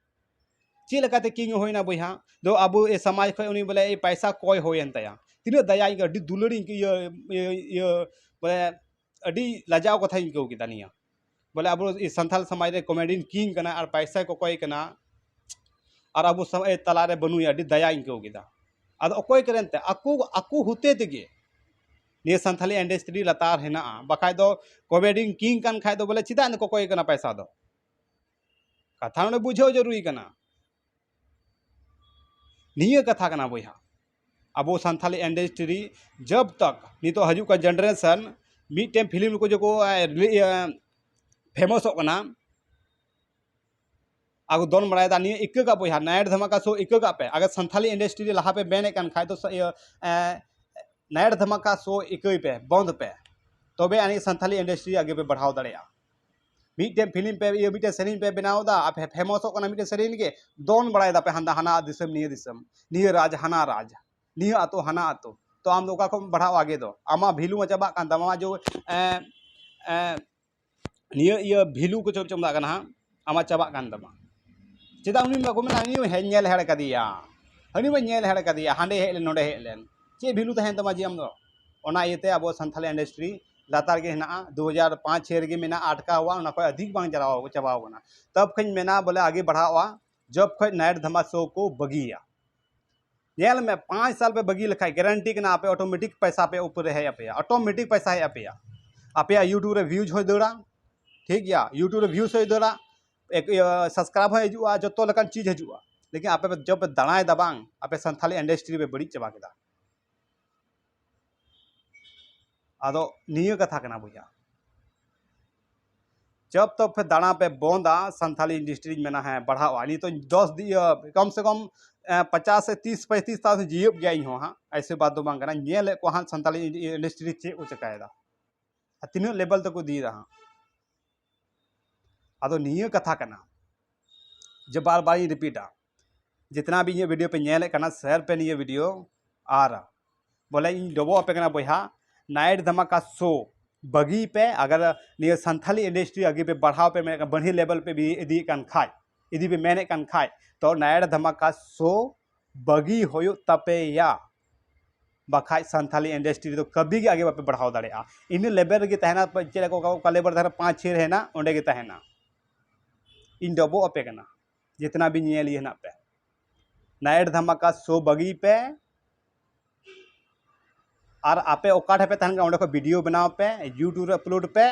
ᱪᱮᱫ ᱞᱮᱠᱟᱛᱮ ᱠᱤᱝ ᱦᱩᱭᱱᱟ ᱵᱚᱭᱦᱟ? ᱫᱚ ᱟᱵᱚ ᱮ ᱥᱚᱢᱟᱡᱽ ᱠᱷᱚᱱ ᱩᱱᱤ ᱵᱚᱞᱮ ᱮ ᱯᱟᱭᱥᱟ ᱠᱚᱭ ᱦᱩᱭᱮᱱ ᱛᱟᱭᱟ᱾ ᱛᱤᱱᱟᱹᱜ ᱫᱟᱭᱟ ᱟᱹᱭᱠᱟᱹᱣ, ᱟᱹᱰᱤ ᱫᱩᱞᱟᱹᱲ ᱤᱧ ᱤᱭᱟᱹ, ᱤᱭᱟᱹ, ᱤᱭᱟᱹ, ᱵᱚᱞᱮ ᱟᱹᱰᱤ ᱞᱟᱡᱟᱣ ᱠᱟᱛᱷᱟᱧ ᱟᱹᱭᱠᱟᱹᱣ ᱠᱮᱫᱟ ᱱᱤᱭᱟᱹ᱾ ᱵᱚᱞᱮ ᱟᱵᱚ ᱮ ᱥᱟᱱᱛᱟᱲ ᱥᱚᱢᱟᱡᱽ ᱨᱮ ᱠᱚᱢᱮᱰᱤᱭᱟᱱ ᱠᱤᱝ ᱠᱟᱱᱟ ᱟᱨ ᱯᱟᱭᱥᱟᱭ ᱠᱚᱠᱚᱭ ᱠᱟᱱᱟ᱾ ᱟᱨ ᱟᱵᱚ ᱥᱚᱢᱟᱡᱽ ᱛᱟᱞᱟᱨᱮ ᱵᱟᱹᱱᱩᱭᱟ, ᱟᱹᱰᱤ ᱫᱟᱭᱟᱧ ᱟᱹᱭᱠᱟᱹᱣ ᱠᱮᱫᱟ᱾ ᱟᱫᱚ ᱚᱠᱚᱭ ᱠᱟᱨᱚᱱ ᱛᱮ? ᱟᱠᱚ, ᱟᱠᱚ ᱦᱚᱛᱮ ᱛᱮᱜᱮ ᱱᱤᱭᱟᱹ ᱥᱟᱱᱛᱟᱲᱤ ᱤᱱᱰᱟᱥᱴᱨᱤ ᱞᱟᱛᱟᱨ ᱦᱮᱱᱟᱜᱼᱟ᱾ ᱵᱟᱠᱷᱟᱡ ᱫᱚ ᱠᱚᱢᱮᱰᱤᱭᱟᱱ ᱠᱤᱝ ᱠᱟᱱ ᱠᱷᱟᱡ ᱫᱚ ᱵᱚᱞᱮ ᱪᱮᱫᱟᱜ ᱠᱚᱠᱚᱭ ᱠᱟᱱᱟ ᱯᱟᱭᱥᱟ ᱫᱚ? ᱠᱟᱛᱷᱟ ᱱᱚᱰᱮ ᱵᱩᱡᱷᱟᱹᱣ ᱡᱟᱹᱨᱩᱨᱤ ᱠᱟᱱᱟ᱾ ᱱᱤᱭᱟᱹ ᱠᱟᱛᱷᱟ ᱠᱟᱱᱟ ᱵᱚᱭᱦᱟ, ᱟᱵᱚ ᱥᱟᱱᱛᱟᱞᱤ ᱤᱱᱰᱟᱥᱴᱨᱤ ᱡᱟᱵ ᱛᱟᱠ ᱱᱤᱛᱚᱜ ᱦᱤᱡᱩᱜ ᱠᱟᱱ ᱡᱮᱱᱟᱨᱮᱥᱚᱱ ᱢᱤᱫᱴᱮᱱ ᱯᱷᱤᱞᱢ ᱠᱚ ᱡᱚᱠᱷᱚᱱ ᱯᱷᱮᱢᱚᱥᱚᱜ ᱠᱟᱱᱟ, ᱟᱨ ᱠᱚ ᱫᱚᱱ ᱵᱟᱲᱟᱭᱮᱫᱟ, ᱱᱤᱭᱟᱹ ᱤᱠᱟᱹ ᱠᱟᱜ ᱵᱚᱭᱦᱟ, ᱱᱟᱭᱤᱴ ᱫᱷᱟᱢᱟᱠᱟ ᱥᱳ ᱤᱠᱟᱹ ᱠᱟᱜ ᱯᱮ᱾ ᱟᱜᱟᱨ ᱥᱟᱱᱛᱟᱞᱤ ᱤᱱᱰᱟᱥᱴᱨᱤ ᱨᱮ ᱞᱟᱦᱟ ᱯᱮ ᱢᱮᱱᱮᱫ ᱠᱟᱱ ᱠᱷᱟᱡ ᱫᱚ ᱥᱟ-, ᱤᱭᱟᱹ, ᱮ, ᱱᱟᱭᱤᱴ ᱫᱷᱟᱢᱟᱠᱟ ᱥᱳ ᱤᱠᱟᱹᱭ ᱯᱮ, ᱵᱚᱱᱫ ᱯᱮ, ᱛᱚᱵᱮ ᱟᱹᱱᱤᱡ ᱥᱟᱱᱛᱟᱞᱤ ᱤᱱᱰᱟᱥᱴᱨᱤ ᱟᱜᱮ ᱯᱮ ᱵᱟᱲᱦᱟᱣ ᱫᱟᱲᱮᱭᱟᱜᱼᱟ᱾ ᱢᱤᱫᱴᱮᱱ ᱯᱷᱤᱞᱢ ᱯᱮ, ᱤᱭᱟᱹ, ᱢᱤᱫᱴᱮᱱ ᱥᱮᱨᱮᱧ ᱯᱮ ᱵᱮᱱᱟᱣ ᱮᱫᱟ, ᱟᱯᱮ ᱯᱷᱮᱢᱚᱥᱚᱜ ᱠᱟᱱᱟ ᱢᱤᱫᱴᱮᱱ ᱥᱮᱨᱮᱧ ᱜᱮ, ᱫᱚᱱ ᱵᱟᱲᱟᱭ ᱫᱟᱯᱮ ᱦᱟᱱᱟ ᱦᱟᱱᱟ ᱫᱤᱥᱚᱢ ᱱᱤᱭᱟᱹ ᱫᱤᱥᱚᱢ, ᱱᱤᱭᱟᱹ ᱨᱟᱡᱽ ᱦᱟᱱᱟ ᱨᱟᱡᱽ, ᱱᱤᱭᱟᱹ ᱟᱛᱳ ᱦᱟᱱᱟ ᱟᱛᱳ᱾ ᱛᱚ ᱟᱢ ᱫᱚ ᱚᱠᱟ ᱠᱷᱚᱱ ᱵᱟᱲᱦᱟᱣ ᱟᱜᱮ ᱫᱚ? ᱟᱢᱟᱜ ᱵᱷᱮᱞᱩ ᱢᱟ ᱪᱟᱵᱟᱜ ᱠᱟᱱ ᱛᱟᱢᱟ, ᱟᱢᱟᱜ ᱡᱮ, ᱮ, ᱮ, ᱱᱤᱭᱟᱹ ᱤᱭᱟᱹ ᱵᱷᱮᱞᱩ ᱠᱚ ᱪᱮᱫ ᱪᱚᱢ ᱢᱮᱛᱟᱜ ᱠᱟᱱᱟ ᱦᱟᱸᱜ, ᱟᱢᱟᱜ ᱪᱟᱵᱟᱜ ᱠᱟᱱ ᱛᱟᱢᱟ᱾ ᱪᱮᱫᱟᱜ ᱩᱱᱤ ᱵᱟᱠᱚ ᱢᱮᱱᱟ, ᱩᱱᱤ ᱦᱚᱸ ᱧᱮᱞ ᱦᱮᱲ ᱠᱟᱫᱮᱭᱟ, ᱦᱟᱹᱱᱤ ᱵᱚᱱ ᱧᱮᱞ ᱦᱮᱲ ᱠᱟᱫᱮᱭᱟ, ᱦᱟᱸᱰᱮ ᱦᱮᱡ ᱞᱮᱱ, ᱱᱚᱰᱮ ᱦᱮᱡ ᱞᱮᱱ, ᱪᱮᱫ ᱵᱷᱮᱞᱩ ᱛᱟᱦᱮᱱ ᱛᱟᱢᱟ ᱡᱮ ᱟᱢ ᱫᱚ? ᱚᱱᱟ ᱤᱭᱟᱹᱛᱮ ᱟᱵᱚ ᱥᱟᱱᱛᱷᱟᱞᱤ ᱤᱱᱰᱟᱥᱴᱨᱤ ᱞᱟᱛᱟᱨ ᱜᱮ ᱦᱮᱱᱟᱜᱼᱟ᱾ ᱫᱩ ᱦᱟᱡᱟᱨ ᱯᱟᱸᱪ ᱪᱷᱮ ᱨᱮᱜᱮ ᱢᱮᱱᱟᱜᱼᱟ, ᱟᱴᱠᱟᱣᱟ, ᱚᱱᱟ ᱠᱷᱚᱱ ᱟᱹᱫᱷᱤᱠ ᱵᱟᱝ ᱪᱟᱞᱟᱣ, ᱪᱟᱵᱟᱣ ᱠᱟᱱᱟ᱾ ᱛᱚᱵ ᱠᱷᱚᱱ ᱢᱮᱱᱟ ᱵᱚᱞᱮ ᱟᱜᱮ ᱵᱟᱲᱦᱟᱣᱟ, ᱡᱚᱵ ᱠᱷᱚᱱ ᱱᱟᱭᱤᱴ ᱫᱷᱟᱢᱟ ᱥᱳ ᱠᱚ ᱵᱟᱹᱜᱤᱭᱟ᱾ ᱧᱮᱞ ᱢᱮ, ᱯᱟᱸᱪ ᱥᱟᱞ ᱯᱮ ᱵᱟᱹᱜᱤ ᱞᱮᱠᱷᱟᱡ ᱜᱮᱨᱮᱱᱴᱤ ᱠᱟᱱᱟ, ᱟᱯᱮ ᱚᱴᱳᱢᱮᱴᱤᱠ ᱯᱚᱭᱥᱟ ᱟᱯᱮ ᱩᱯᱚᱨ ᱨᱮ ᱦᱮᱡ ᱟᱯᱮᱭᱟ, ᱚᱴᱳᱢᱮᱴᱤᱠ ᱯᱚᱭᱥᱟ ᱦᱮᱡ ᱟᱯᱮᱭᱟ᱾ ᱟᱯᱮᱭᱟᱜ YouTube ᱨᱮ ᱵᱷᱤᱭᱩᱡᱽ ᱦᱚᱸᱭ ᱫᱟᱹᱲᱟ, ᱴᱷᱤᱠ ᱜᱮᱭᱟ, YouTube ᱨᱮ ᱵᱷᱤᱭᱩᱡᱽ ᱦᱚᱸᱭ ᱫᱟᱹᱲᱟ, ᱮᱠ-, ᱤᱭᱟᱹ, ᱥᱟᱵᱥᱠᱨᱟᱭᱤᱵ ᱦᱚᱸ ᱦᱤᱡᱩᱜᱼᱟ, ᱡᱚᱛᱚ ᱞᱮᱠᱟᱱ ᱪᱤᱡᱽ ᱦᱤᱡᱩᱜᱼᱟ᱾ ᱞᱮᱠᱤᱱ ᱟᱯᱮ ᱯᱮ, ᱡᱚᱵ ᱯᱮ ᱫᱟᱬᱟᱭᱮᱫᱟ ᱵᱟᱝ, ᱟᱯᱮ ᱥᱟᱱᱛᱷᱟᱞᱤ ᱤᱱᱰᱟᱥᱴᱨᱤ ᱯᱮ ᱵᱟᱹᱲᱤᱡ ᱪᱟᱵᱟ ᱠᱮᱫᱟ᱾ ᱟᱫᱚ ᱱᱤᱭᱟᱹ ᱠᱟᱛᱷᱟ ᱠᱟᱱᱟ ᱵᱚᱭᱦᱟ, ᱡᱚᱵ ᱛᱚᱵ ᱯᱮ ᱫᱟᱬᱟ ᱯᱮ ᱵᱚᱱᱫᱟ, ᱥᱟᱱᱛᱷᱟᱞᱤ ᱤᱱᱰᱟᱥᱴᱨᱤᱧ ᱢᱮᱱᱟ, ᱦᱮᱸ, ᱵᱟᱲᱦᱟᱣᱟ᱾ ᱱᱤᱛᱚᱜ ᱫᱚᱥ ᱫᱤ-, ᱤᱭᱟᱹ, ᱠᱚᱢ ᱥᱮ ᱠᱚᱢ, ᱮ, ᱯᱚᱪᱟᱥ ᱥᱮ ᱛᱤᱥ ᱯᱚᱸᱭᱛᱨᱤᱥ ᱛᱟᱣ ᱡᱤᱭᱟᱹᱵ ᱜᱮᱭᱟ ᱤᱧ ᱦᱚᱸ ᱦᱟᱸᱜ, ᱮᱭᱥᱮ ᱵᱟᱛ ᱫᱚ ᱵᱟᱝ ᱠᱟᱱᱟ᱾ ᱧᱮᱞᱮᱫ ᱠᱚᱣᱟ ᱦᱟᱸᱜ ᱥᱟᱱᱛᱷᱟᱞᱤ ᱤᱱᱰᱟᱥᱴᱨᱤ ᱪᱮᱫ ᱠᱚ ᱪᱮᱠᱟᱭᱮᱫᱟ ᱟᱨ ᱛᱤᱱᱟᱹᱜ ᱞᱮᱵᱮᱞ ᱛᱮᱠᱚ ᱤᱫᱤᱭᱮᱫᱟ ᱦᱟᱸᱜ᱾ ᱟᱫᱚ ᱱᱤᱭᱟᱹ ᱠᱟᱛᱷᱟ ᱠᱟᱱᱟ ᱡᱮ ᱵᱟᱨ ᱵᱟᱨ ᱤᱧ ᱨᱤᱯᱤᱴᱟ, ᱡᱤᱛᱱᱟ ᱵᱷᱤ ᱤᱧᱟᱹᱜ ᱵᱷᱤᱰᱤᱭᱳ ᱯᱮ ᱧᱮᱞᱮᱫ ᱠᱟᱱᱟ, ᱥᱮᱭᱟᱨ ᱯᱮ ᱱᱤᱭᱟᱹ ᱵᱷᱤᱰᱤᱭᱳ᱾ ᱟᱨ ᱵᱚᱞᱮ ᱤᱧ ᱰᱚᱵᱚᱜ ᱟᱯᱮ ᱠᱟᱱᱟ ᱵᱚᱭᱦᱟ, ᱱᱟᱭᱤᱴ ᱫᱷᱟᱢᱟᱠᱟ ᱥᱳ ᱵᱟᱹᱜᱤᱭ ᱯᱮ᱾ ᱟᱜᱟᱨ ᱱᱤᱭᱟᱹ ᱥᱟᱱᱛᱷᱟᱞᱤ ᱤᱱᱰᱟᱥᱴᱨᱤ ᱟᱜᱮ ᱯᱮ ᱵᱟᱲᱦᱟᱣ ᱯᱮ ᱢᱮᱱᱮᱫ ᱠᱟᱱ, ᱵᱟᱹᱲᱦᱤ ᱞᱮᱵᱮᱞ ᱯᱮ ᱤᱫᱤᱭᱮᱫ ᱠᱟᱱ ᱠᱷᱟᱡ, ᱤᱫᱤ ᱯᱮ ᱢᱮᱱᱮᱫ ᱠᱟᱱ ᱠᱷᱟᱡ, ᱛᱚ ᱱᱟᱭᱤᱴ ᱫᱷᱟᱢᱟᱠᱟ ᱥᱳ ᱵᱟᱹᱜᱤ ᱦᱩᱭᱩᱜ ᱛᱟᱯᱮᱭᱟ᱾ ᱵᱟᱠᱷᱟᱡ ᱥᱟᱱᱛᱷᱟᱞᱤ ᱤᱱᱰᱟᱥᱴᱨᱤ ᱫᱚ ᱠᱟᱹᱵᱷᱤ ᱜᱮ ᱟᱜᱮ ᱵᱟᱯᱮ ᱵᱟᱲᱦᱟᱣ ᱫᱟᱲᱮᱭᱟᱜᱼᱟ᱾ ᱤᱱᱟᱹ ᱞᱮᱵᱮᱞ ᱨᱮᱜᱮ ᱛᱟᱦᱮᱱᱟ, ᱪᱮᱫ ᱞᱮᱠᱟ ᱚᱠᱟ, ᱚᱠᱟ ᱞᱮᱵᱮᱞ ᱨᱮ ᱛᱟᱦᱮᱱᱟ, ᱯᱟᱸᱪ ᱪᱷᱮ ᱨᱮ ᱦᱮᱱᱟᱜ, ᱚᱸᱰᱮ ᱜᱮ ᱛᱟᱦᱮᱱᱟ᱾ ᱤᱧ ᱰᱚᱵᱚᱜ ᱟᱯᱮ ᱠᱟᱱᱟ, ᱡᱤᱛᱱᱟ ᱵᱷᱤ ᱧᱮᱞ ᱤᱭᱟᱹ ᱦᱮᱱᱟᱜ ᱯᱮ᱾ ᱱᱟᱭᱤᱴ ᱫᱷᱟᱢᱟᱠᱟ ᱥᱳ ᱵᱟᱹᱜᱤᱭ ᱯᱮ᱾ ᱟᱨ ᱟᱯᱮ ᱚᱠᱟ ᱴᱷᱮᱱ ᱯᱮ ᱛᱟᱦᱮᱱ ᱠᱟᱱᱟ, ᱚᱸᱰᱮ ᱠᱷᱚᱱ ᱵᱷᱤᱰᱤᱭᱳ ᱵᱮᱱᱟᱣ ᱯᱮ, YouTube ᱨᱮ ᱟᱯᱞᱳᱰ ᱯᱮ᱾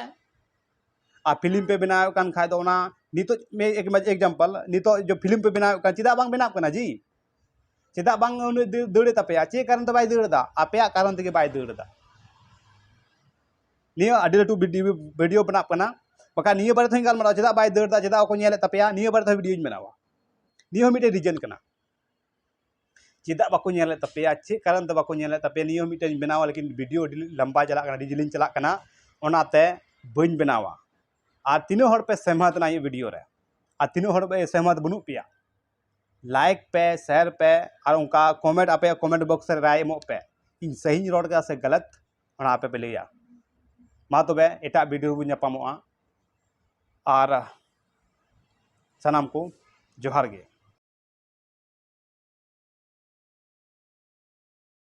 ᱟᱨ ᱯᱷᱤᱞᱢ ᱯᱮ ᱵᱮᱱᱟᱣᱮᱫ ᱠᱟᱱ ᱠᱷᱟᱡ ᱫᱚ ᱚᱱᱟ ᱱᱤᱛᱚᱜ ᱢᱮ-, ᱮᱠ-, ᱮᱠᱡᱟᱢᱯᱚᱞ, ᱱᱤᱛᱚᱜ ᱡᱮ ᱯᱷᱤᱞᱢ ᱯᱮ ᱵᱮᱱᱟᱣᱮᱫ ᱠᱟᱱ, ᱪᱮᱫᱟᱜ ᱵᱟᱝ ᱵᱮᱱᱟᱜ ᱠᱟᱱᱟ ᱡᱤ? ᱪᱮᱫᱟᱜ ᱵᱟᱝ ᱩᱱᱟᱹᱜ ᱫᱟᱹᱲ, ᱫᱟᱹᱲᱮᱫ ᱛᱟᱯᱮᱭᱟ? ᱪᱮᱫ ᱠᱟᱨᱚᱱ ᱛᱮ ᱵᱟᱭ ᱫᱟᱹᱲ ᱮᱫᱟ? ᱟᱯᱮᱭᱟᱜ ᱠᱟᱨᱚᱱ ᱛᱮᱜᱮ ᱵᱟᱭ ᱫᱟᱹᱲ ᱮᱫᱟ᱾ ᱱᱤᱭᱟᱹ ᱟᱹᱰᱤ ᱞᱟᱹᱴᱩ ᱵᱷᱤᱰᱤᱭᱳ, ᱵᱷᱤᱰᱤᱭᱳ ᱵᱮᱱᱟᱜ ᱠᱟᱱᱟ, ᱵᱟᱠᱷᱟᱱ ᱱᱤᱭᱟᱹ ᱵᱟᱨᱮ ᱛᱮᱦᱚᱸᱧ ᱜᱟᱞᱢᱟᱨᱟᱣᱟ, ᱪᱮᱫᱟᱜ ᱵᱟᱭ ᱫᱟᱹᱲ ᱮᱫᱟ, ᱪᱮᱫᱟᱜ ᱵᱟᱠᱚ ᱧᱮᱞᱮᱫ ᱛᱟᱯᱮᱭᱟ, ᱱᱤᱭᱟᱹ ᱵᱟᱨᱮ ᱛᱮᱦᱚᱸ ᱵᱷᱤᱰᱤᱭᱳᱧ ᱵᱮᱱᱟᱣᱟ᱾ ᱱᱤᱭᱟᱹ ᱦᱚᱸ ᱢᱤᱫᱴᱮᱱ ᱨᱤᱡᱮᱱ ᱠᱟᱱᱟ᱾ ᱪᱮᱫᱟᱜ ᱵᱟᱠᱚ ᱧᱮᱞᱮᱫ ᱛᱟᱯᱮᱭᱟ, ᱪᱮᱫ ᱠᱟᱨᱚᱱ ᱛᱮ ᱵᱟᱠᱚ ᱧᱮᱞᱮᱫ ᱛᱟᱯᱮᱭᱟ, ᱱᱤᱭᱟᱹ ᱦᱚᱸ ᱢᱤᱫᱴᱮᱱ ᱵᱮᱱᱟᱣᱟ, ᱞᱮᱠᱤᱱ ᱵᱷᱤᱰᱤᱭᱳ ᱟᱹᱰᱤ ᱞᱟᱢᱵᱟ ᱪᱟᱞᱟᱜ ᱠᱟᱱᱟ, ᱟᱹᱰᱤ ᱡᱤᱞᱤᱧ ᱪᱟᱞᱟᱜ ᱠᱟᱱᱟ, ᱚᱱᱟᱛᱮ ᱵᱟᱹᱧ ᱵᱮᱱᱟᱣᱟ᱾ ᱟᱨ ᱛᱤᱱᱟᱹᱜ ᱦᱚᱲ ᱯᱮ ᱥᱮᱦᱢᱟᱛ ᱮᱱᱟ ᱤᱧᱟᱹᱜ ᱵᱷᱤᱰᱤᱭᱳ ᱨᱮ, ᱟᱨ ᱛᱤᱱᱟᱹᱜ ᱦᱚᱲ ᱯᱮ ᱥᱮᱦᱢᱟᱛ ᱵᱟᱹᱱᱩᱜ ᱯᱮᱭᱟ, ᱞᱟᱭᱤᱠ ᱯᱮ, ᱥᱮᱭᱟᱨ ᱯᱮ, ᱟᱨ ᱚᱱᱠᱟ ᱠᱚᱢᱮᱱᱴ, ᱟᱯᱮᱭᱟᱜ ᱠᱚᱢᱮᱱᱴ ᱵᱚᱠᱥ ᱨᱮ ᱨᱟᱭ ᱮᱢᱚᱜ ᱯᱮ, ᱤᱧ ᱥᱟᱹᱦᱤᱧ ᱨᱚᱲ ᱠᱮᱫᱟ ᱥᱮ ᱜᱟᱞᱟᱛ, ᱚᱱᱟ ᱟᱯᱮ ᱯᱮ ᱞᱟᱹᱭᱟ᱾ ᱢᱟ ᱛᱚᱵᱮ ᱮᱴᱟᱜ ᱵᱷᱤᱰᱤᱭᱳ ᱨᱮᱵᱚᱱ ᱧᱟᱯᱟᱢᱚᱜᱼᱟ, ᱟᱨ ᱥᱟᱱᱟᱢ ᱠᱚ ᱡᱚᱦᱟᱨ ᱜᱮ᱾